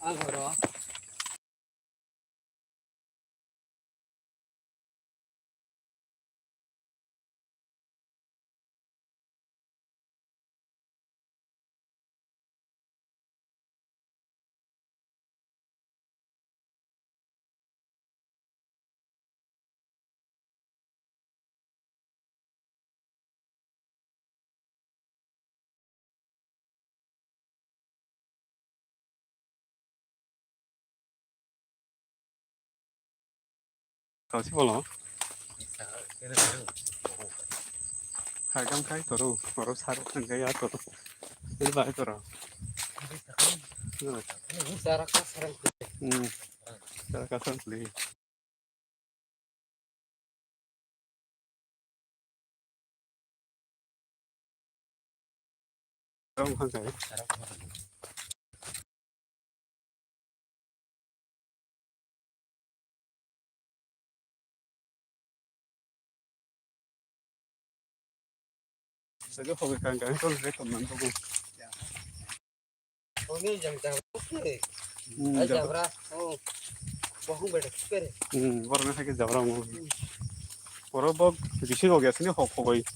Ang horo. Kausi bolo. Hai kam khai toru, oro sar tengkai ya toru. Ini bahai toru. Ini cara kasar. Hmm. Cara kasar beli. Sagi hobi kang kang kol re kom nang tugu. Hobi jang jang oke. Hmm, Ai jabra. Jabra. Oh. Bohong beda kere. Hmm, borok na sagi jabra mo. Hmm. Oro bo bisi hogi asini hok hogoi.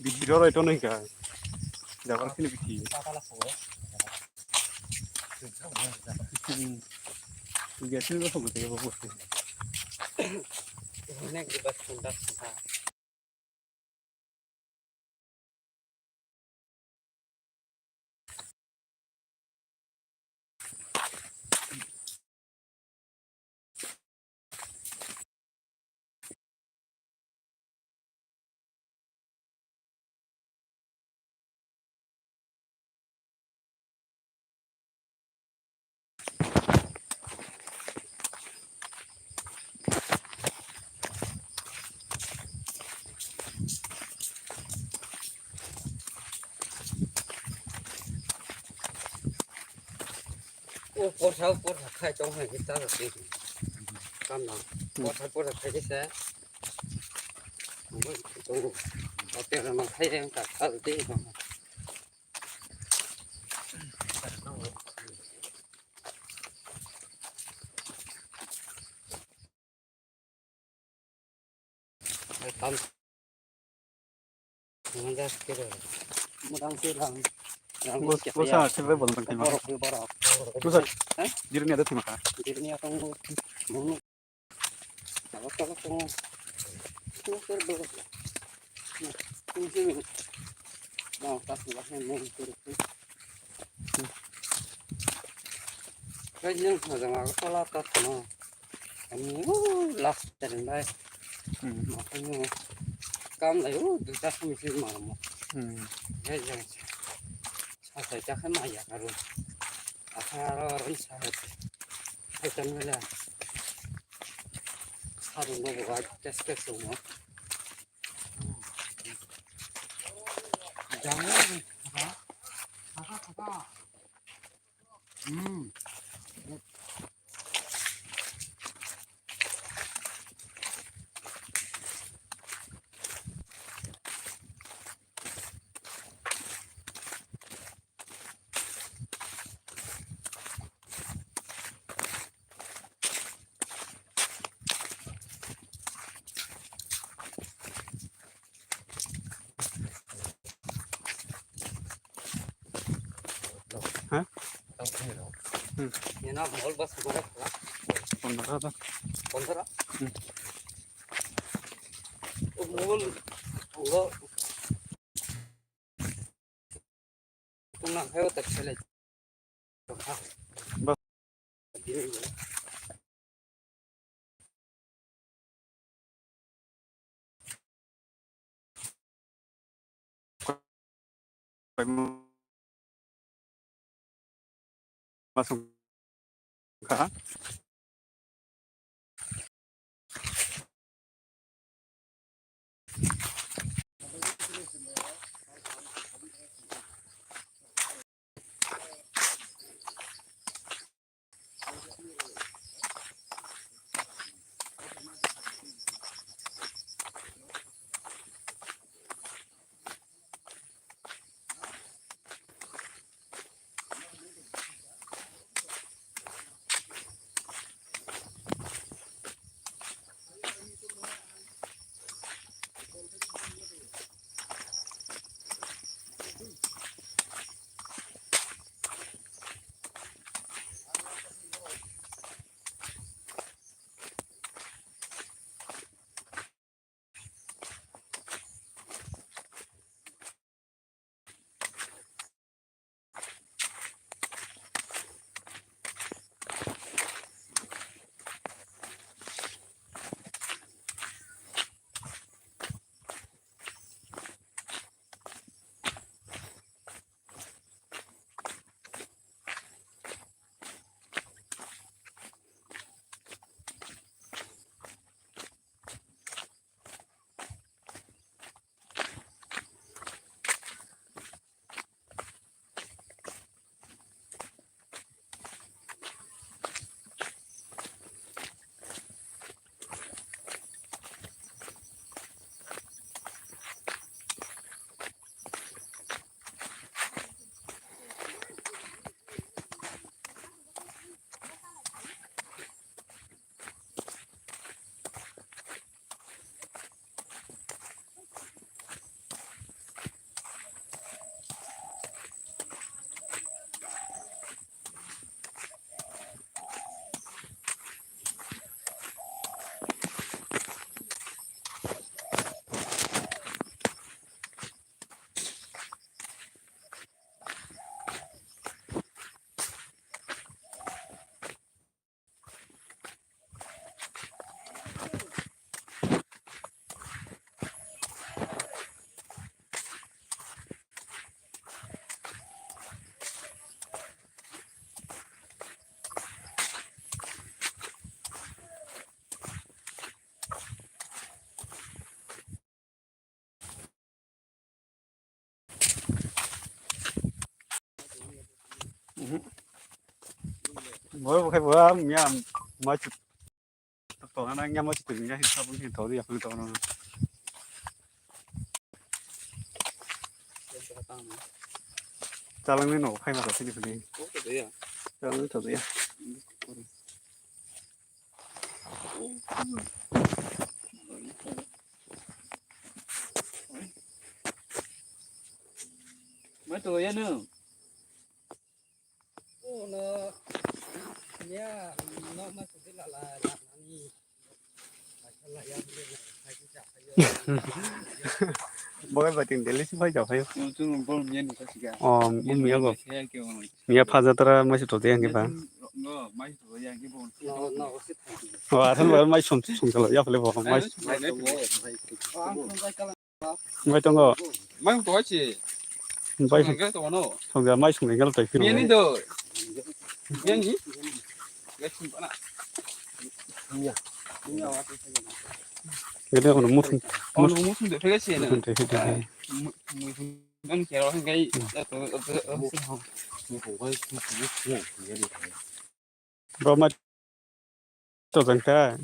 Bisi ro ito nai ka. Jabra sini bisi. Patala hogo. Hmm. Hogi asini bo hogi tege bo. Next bus conductor. O porsa, o porsa khai tong hai kita da ti. Kam na. Porsa, porsa khai kisa. Ang bai tongo. Hotel no khai yang ta kal ti. Tam. Mudang silang. Bos, bos, ah, sila bolong kan, borok, borok. Bos, ah. Hah? Diri ni ada terima kasih. Diri ni apa? Mau. Apa, apa, apa? Ini terus. Ini sini. Mau tas, mau terus. Kajang, kajang, aku salah tas, no. Ani, uh, last time, bai. Hmm. Makanya kam lai, uh, duta kami sih mau. Hmm. Ya, ya. Sa sa ja khan ma ya karu. Asa ro ro sa. Sa kan wala. Sa ro no ba test test mo. Jang ha. Ha ha ha. Hmm. Hah? Hmm. Ini na mall bus mana? Pondro to. Pondro? Hmm. Mall, mall. Kung nang khayo tak sele. Bas. Masuk ka. Bo bo khai bo am ya ma chu to na ya ma chu ya hin sabun hin to ya to na. Chalangni no khai ma to sini sini. Chalangni to ya. Mai to ya no. Uno, ya, no ma sudi la la la nani. Boy bating deli si bai jao hayo. Chung bol miya ni ka siga. Oh, bol miya go. Miya phaja tara mai si to de yang ba. No, mai si to de yang ba. No, no, si. Oh, asan ba mai sum sum jalo ya phle bo mai. Mai tongo. Mai to wachi. Mai song. Songja mai song ngal tai phiro. Miya ni do. Miya ni. Gede ono muthung. Ono muthung de phege se na. Muthung de phege. Muthung nang kero hingkai. Bro, mai to jang kha.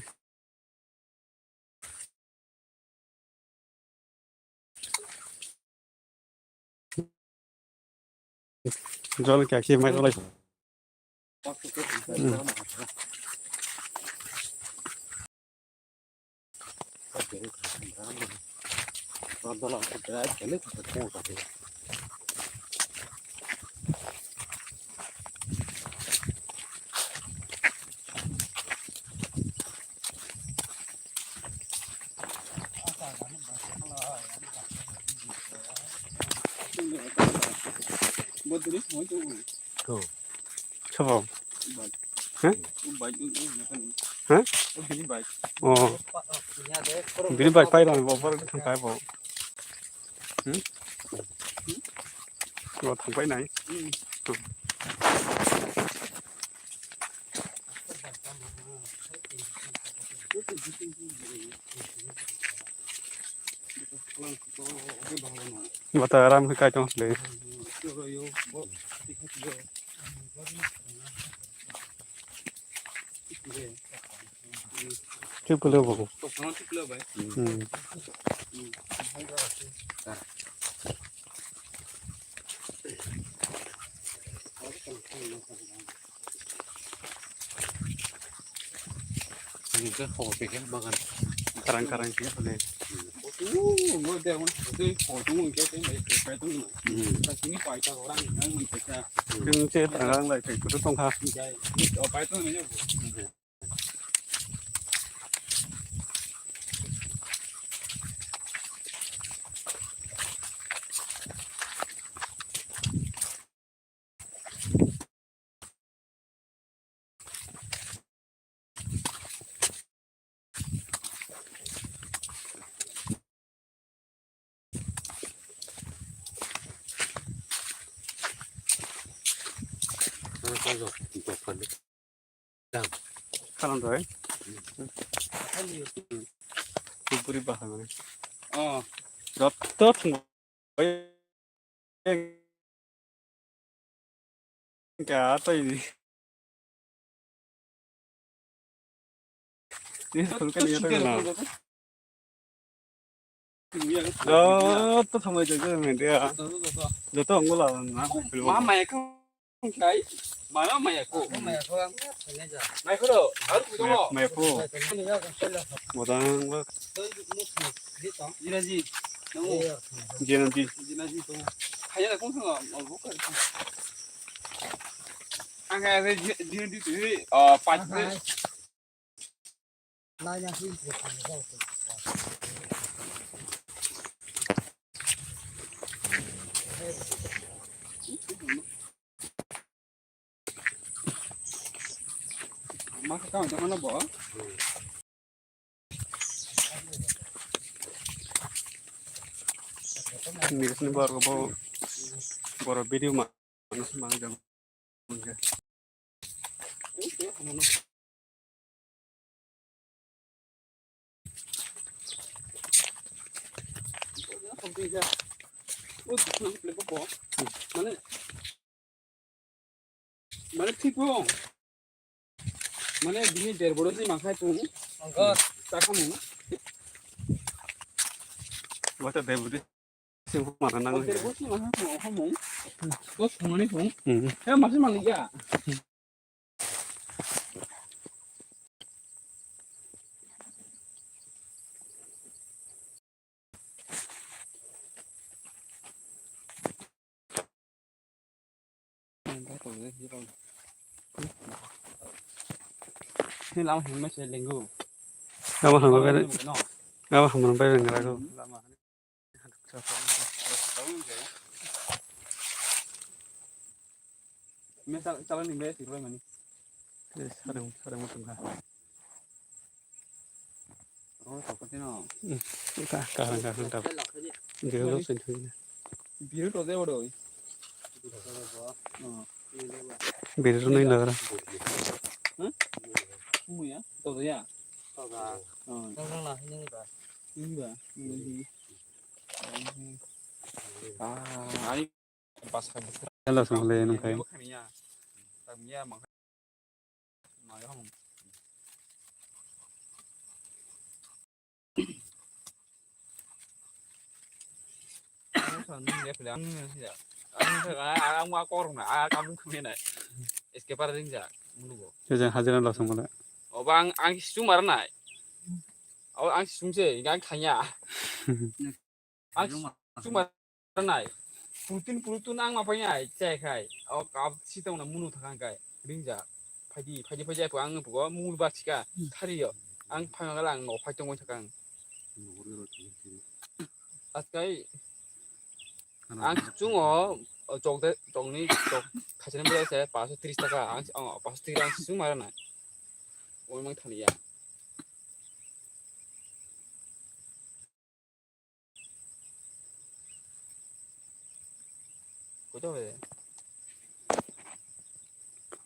Jol kya khe mai lai. Sabo. Hah? Hah? Oh. Bini bai pai rong bo bor thang kai bo. Hmm? Bo thang pai nai. Bata aram khe kai tong le. Thik pelo bo. Hmm. Ini ke hobby ke bagan. Karang karang sih boleh. Hmm. Ini saya terang lagi itu tongkha. Kalan doi. Kuburi bahan. Oh. Jotto thung. Ka toi. Ni khulka ni ta na. Joto samai jaga media. Joto anggola na. Mama ya ko kai. Mama maya ko. Maya ko. Maya ko. Bodang ba. Jinaji. Jinaji. Jinaji to. Haya ko sa. Ang ka jinaji to. Ah, pat. Masa kau jangan apa? Miris ni bor bo, bor video ma. Mane, mane thik bo. Mane bini der boro si makhai tung. Angkor. Chakhamung. Wata der boro si mana nang. Der boro si makhai tung, okhamung. Ko sungani tung. Hmm. He masi mangya. Lama himma se lengu. Lama himma bai, lama himma bai lengu. Me chala, chala ni me sirbai mani. Sarung, sarung tong kha. Oh, sokot no. Ka, ka, ka, ka. Dia lo sen thui. Biru to de bodo. Oh. Biru no inda dara. Huh? Muya, to ya. To ga. Oh. Nang nang na, ini ba. Ini ba. Ini. Ah, ai. Hello, song le nung khai. Ang korong na, ang kamu kami na. Escape ring ja, mulugo. Jajang hajira lo song le. Obang ang sumar nai. O ang sumse, ang khanya. Ang sumar nai. Putin putin ang ma painai chai khai. O kap sitong na munu thakang kai. Ringja. Phaidi phaidi phaidi aku ang pugo mul ba chika. Thari yo. Ang phai ma gala ang no phai tong thakang. Askai ang chungo chok de chok ni chok khachini bole se paso tris taka ang paso tris ang sumar nai. O mang thani ya. Koito hoye?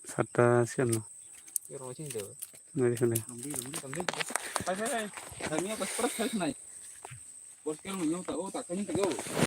Satta siyan no. Yo rong sing de. Nari sini. Rong di, rong di, rong di. Hai, hai, hai. Kami apa seperti saya senai. Bos kau nyong tak, oh, tak kau nyong tak, oh.